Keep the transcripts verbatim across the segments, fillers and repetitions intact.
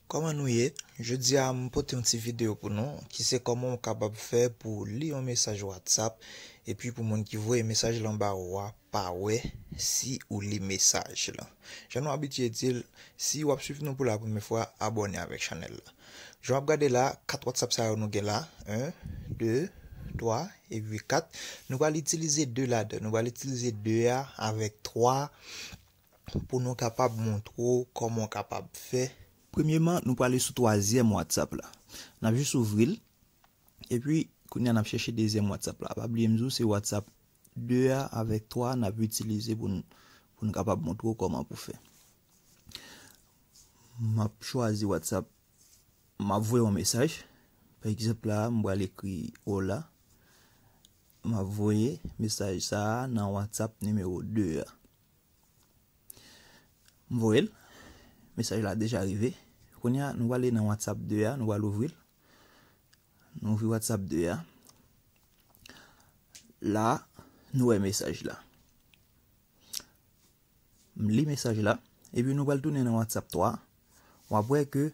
Kòman nou ye? Jodi a, m pote yon ti videyo pou nou, ki se kòman w kapab fè pou w li yon mesaj WhatsApp, epi pou moun ki voye mesaj lan ba ou a pa wè si ou li mesaj lan. Jan nou abitye di l, si w ap swiv nou pou la premyè fwa, abòne avèk chanèl la. Jan w ap gade la, kat WhatsApp sa yo nou gen la, en, de, twa, epi kat. Nou pral itilize de ladan. Nou pral itilize de a avèk twa pou nou kapab montre w kòman w kapab fè. Premyeman, nou prale sou twazyèm WhatsApp la. N ap jis ouvri l. Epi, kounye a, n ap chèche dezyèm WhatsApp la. Pa bliye m di w, se WhatsApp de a avèk twa n ap itilize pou n, pou n kapab montre w kòman pou fè. M ap chwazi WhatsApp. M ap voye yon mesaj. Pa egzanp la, m pral ekri hola. M ap voye mesaj sa a nan WhatsApp nimewo de a. M voye l. Mesaj la deja rive. Kounye a, nou prale nan WhatsApp de a, nou pral ouvri l. Nou ouvri WhatsApp de a. La, nou wè mesaj la. M li mesaj la. Epi nou pral tounen nan WhatsApp twa. W ap wè ke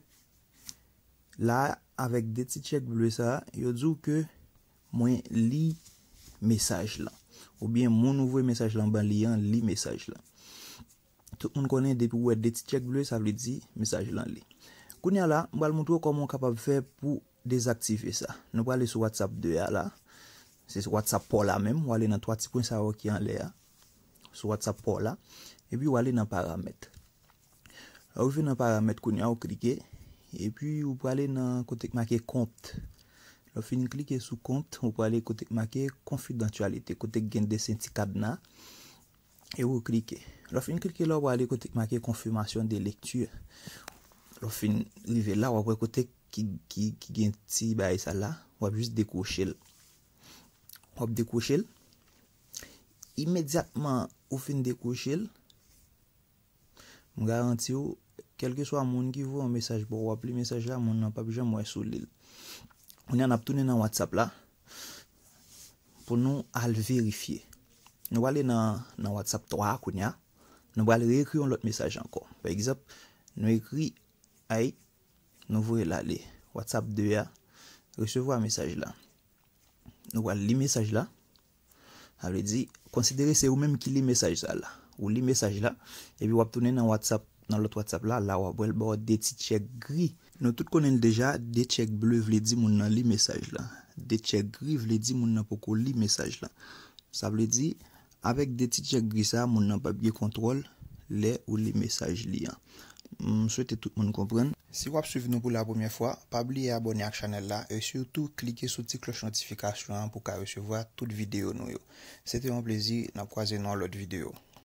la, avèk de ti tchèk ble sa, yo di w ke mwen li mesaj lan. Oubyen moun ou voye mesaj lan ban li an li mesaj lan. Tout moun konnen depi w wè de ti tchèk ble, sa vle di mesaj lan li. Kounye a la, m pral montre w kòman w kapab fè pou dezaktive sa. Nou prale sou WhatsApp de a la. Se sou WhatsApp pa w la menm, w ale nan twa ti pwen sa yo ki anlè a. Sou WhatsApp pa w la. Epi w ale nan paramèt. Lè w rive nan paramèt kounye a, ou klike. Epi ou prale nan kote k make kont. Lè w fin klike sou kont, ou prale kote k make konfidansyalite, kote k gen desen ti kadna. E ou klike. Lè w fin klike la, ou prale kote k make confirmation de lecture. Lè w fin rive la, w ap wè kote ki, ki, ki gen ti bagay sa la, w ap jis dekwoche l. W ap dekwoche l. Imedyatman ou fin dekwoche l, m garanti w, kèlkeswa moun ki voye yon mesaj ba w, w ap li mesaj la, moun nan p ap janm wè si w li l. Kounye a, n ap tounen nan WhatsApp la pou nou al verifye. Nou prale nan, nan WhatsApp twa a kounye a. Nou pral reekri yon lòt mesaj ankò. Pa egzanp, nou ekri ay, nou voye l ale. WhatsApp de a, resevwa mesaj la. Nou pral li mesaj la. Sa vle di, konsidere se ou menm ki li mesaj sa la. Ou li mesaj la, epi w ap tounen nan WhatsApp, nan lòt WhatsApp la, la w ap wè l ba w de ti tchèk gri. Nou tout konnen l deja, de tchèk ble vle di moun nan li mesaj la. De tchèk gri vle di moun nan poko li mesaj la. Sa vle di, avèk de ti tchèk gri sa, moun nan p ap gen kontwòl lè ou li mesaj li an. M swete tout moun konprann. Si w ap swiv nou pou la premyè fwa, pa bliye abòne ak chanèl la e sitou klike sou ti klòch notifikasyon an pou w ka resevwa tout videyo nou yo. Se te yon plezi, n ap kwaze nan yon lòt videyo.